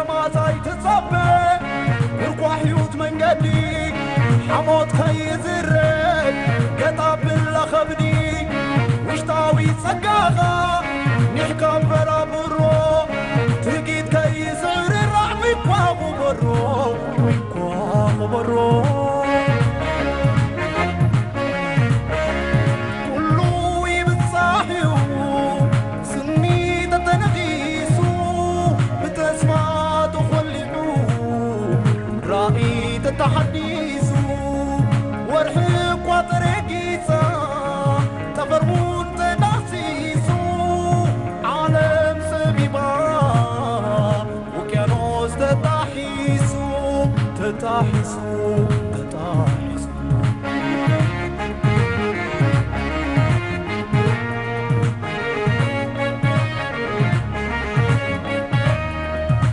ማታይ ትጸበ ጉርኳሕዩት መንገዲ ሓሞት ከይዝረግ ገጣ ብላ ኸብዲ ውሽጣዊ ጸጋኻ ኒሕካ በራብሮ ትጊት ከይስዕሪ ራዕሚ ኳ ቁበሮ ኳ ቁበሮ ኩሉ ይብጻሕ እዩ ስኒ ተተነኺሱ ብተስፋ ተኾሊዑ ራእይ ተተሓዲሱ ወርሒ እኳ ተረጊጻ ጠፈር እውን ተዳሲሱ ዓለም ሰቢባ ውቅያኖስ ተጣሒሱ ተጣሒሱ